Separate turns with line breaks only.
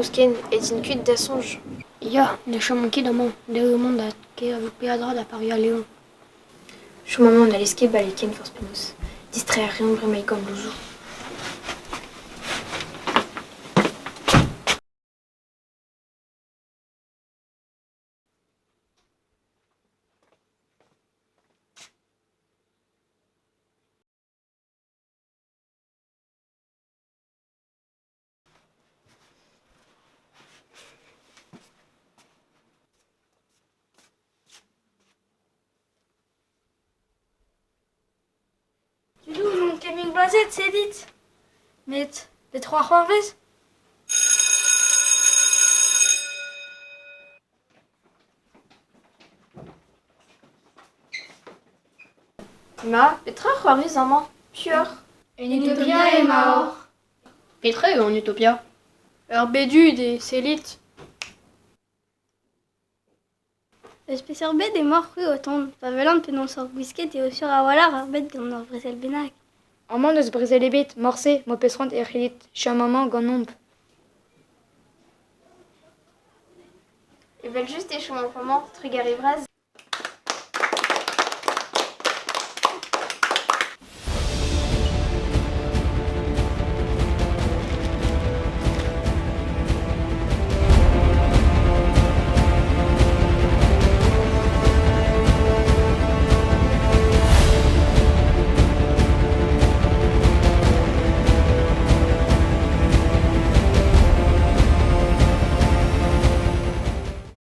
Kousken, aet int kuit da'z soñj.
Ya, ne choman ket amañ, dav eo mont da kavout peadra da pareañ Leon.
Chom amañ n'hallez ket bale ken forzh penaos. Distreiñ a reont bremaik gant louzoù.
Tudoù n'on ket mui gloazet, sellit. Met petra a c'hoarvez?
Ma, petra a c'hoarvez amañ? Piv oc'h?
En Utopia emaoc'h.
Petra eo an Utopia?
Ur bed-hud eo, sellit. Eus peseurt bed emaoc'h-c'hwi o tont? Pa welan penaos oc'h gwisket eo sur a-walc'h ur bed gant ur brezel bennak.
Amañ n'eus brezel ebet, morse, m'ho peus c'hoant e c'hellit chom amañ ganeomp.
Evel-just e chomomp amañ, trugarez vras.